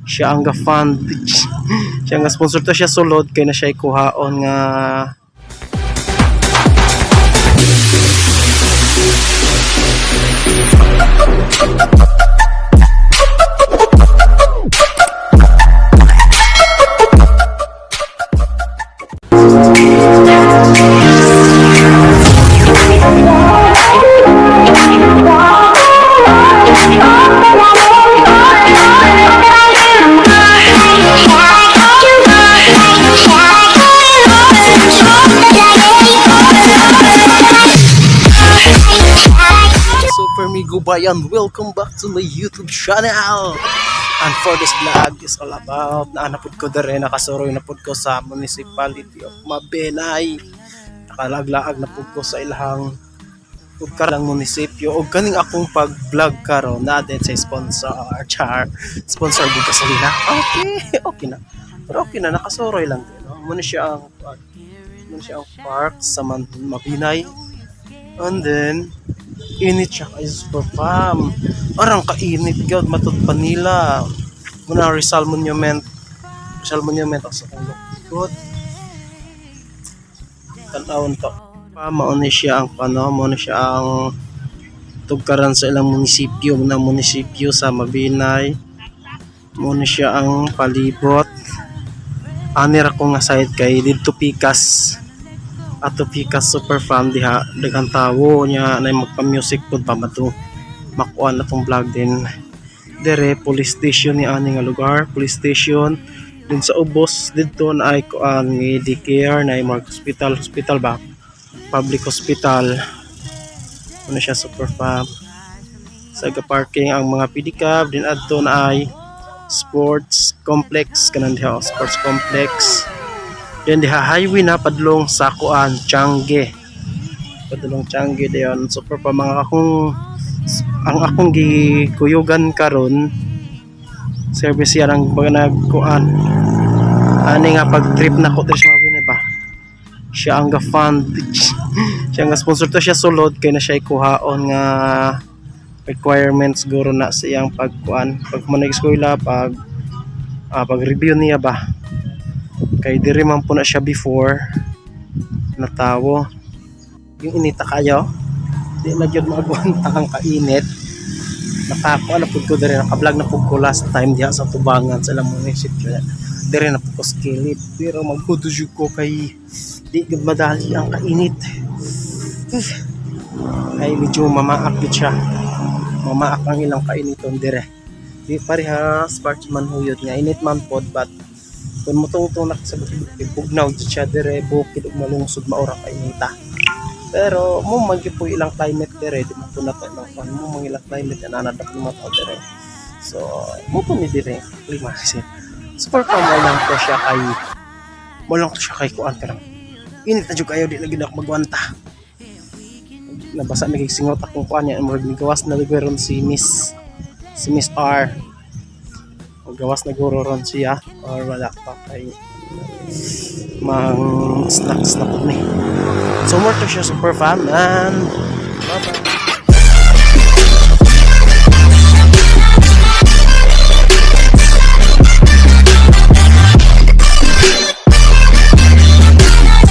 Siya ang ga-fund, siya ang ga-sponsor to siya sulod kay na siya kuhaon nga. Super Migo Bayan, welcome back to my YouTube channel. And for this vlog is all about naanapod ko dere, nakasuroy na pud ko sa Municipality of Mabenay. Nakalaglaag na pud ko sa ilahang ug karang munisipyo ug kaning akong pag-vlog karon na din sa sponsor, char, sponsor gud gasolina. Okay, okay na. Pero okay na, nakasuroy lang din, no? Muna siya ang park sa Mabinay. And then init siya kay super fam. Arang kainit gyud, matud pa nila. Muna Rizal Monument. Rizal Monument sa akong likod. Tan-awon to. Pa mao ni siya ang ano, mao ni siya ang tugkaran sa ilang munisipyo, na munisipyo sa Mabinay. Mao ni siya ang palibot. Ani ra ko nga side kay didto pikas ato pikas, super fam. Diha daghang tawo nya na magpa-music pud pa mato makuha na tong vlog din. Dere police station ni ani nga lugar, police station din. Sa ubos didto na ay kuan ni daycare na ay mga hospital, hospital ba, public hospital. Ano siya, super fam, sa parking ang mga pedicab din. Adto na ay sports complex kanan diha, oh, sports complex. Then diha highway na padlong sa kuan, Changi, padlong Changi dayon. Super pa mga akong ang akong gikuyugan karon, service yan ang mga nagkuan ani nga pag trip na ko diri sa Mabinay ba. Siya ang ga-fund, siya ang ga-sponsor to siya sulod kay na siya kuhaon nga requirements siguro na sa iyang pagkuan pag manag eskwela, pag pag review niya ba, kay diri man po na siya before natawo. Yung inita kayo, di na gyud maagwanta ang kainit. Nakakuha na pud ko diri, naka-vlog na pud ko last time diha sa tubangan sa ilang munisipyo. Diri na pud ko sa kilid, pero maghudo jud ko kay di gyud madali ang kainit. Ay, medyo mamaak gyud siya, mamaak ang ilang kainiton dire. Di parehas part man huyod nga init man pod, but kung mutungtong na sa bukid, bugnaw jud siya dire, bukid ug malungsod, maura kainita. Pero mo man gyud po ilang climate dire, di mo po na to ilang kuan, mo man ilang climate na nanadap ng mga tao dire. So mo po ni dire klima kasi super calm lang to siya kay mo lang to siya kay kuan ka lang. Init na jud kayo, di na gyud ako magwanta. Nabasa na kay singot akong kuan niya, murag nigawas na ron si Miss R o gawas na guro ron siya or wala pa kay mang snacks na po ni. So more to siya, super fam, and bye bye.